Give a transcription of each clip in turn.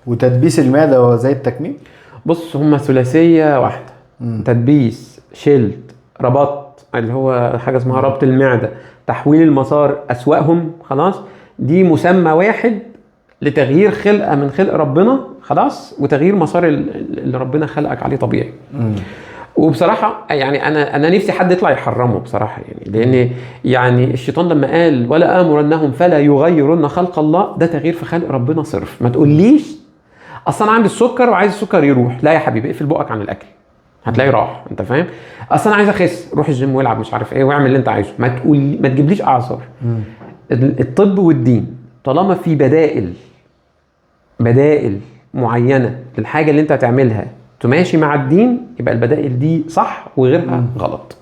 وتدبيس المعدة هو زي التكميم؟ بص، هما ثلاثية واحدة. تدبيس، شلت، ربطت، اللي هو حاجة اسمها ربط المعدة، تحويل المسار، اسوأهم. خلاص، دي مسمى واحد لتغيير خلقه من خلق ربنا، خلاص، وتغيير مسار اللي ربنا خلقك عليه طبيعي. وبصراحة يعني انا نفسي حد يطلع يحرمه بصراحة، يعني لان يعني الشيطان لما قال ولا امرنهم فلا يغيرن خلق الله، ده تغيير في خلق ربنا صرف. ما تقوليش اصل انا عندي السكر وعايز السكر يروح، لا يا حبيبي، اقفل بقك عن الاكل هتلاقيه راح، انت فاهم؟ اصل انا عايز اخس، روح الجيم والعب مش عارف ايه واعمل اللي انت عايزه، ما تقول ما تجيبليش اعذار. الطب والدين طالما في بدائل معينة للحاجة اللي انت هتعملها تماشي مع الدين، يبقى البدائل دي صح وغيرها غلط.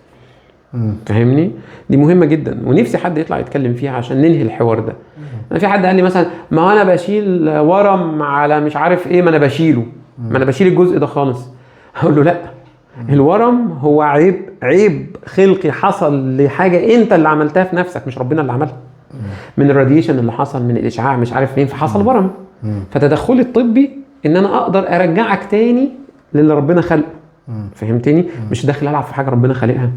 فاهمني؟ دي مهمة جدا، ونفسي حد يطلع يتكلم فيها عشان ننهي الحوار ده. انا في حد قال لي مثلا ما هو انا بشيل ورم على مش عارف ايه، ما انا بشيله، ما انا بشيل الجزء ده خالص. هقول له لا، الورم هو عيب خلقي حصل لحاجة انت اللي عملتها في نفسك، مش ربنا اللي عملها. من ال radiation اللي حصل، من الاشعاع مش عارف فين، فحصل ورم. فتدخلي الطبي ان انا اقدر ارجعك تاني للي ربنا خلقه. فهمتني؟ مش داخل العب في حاجة ربنا خالقها.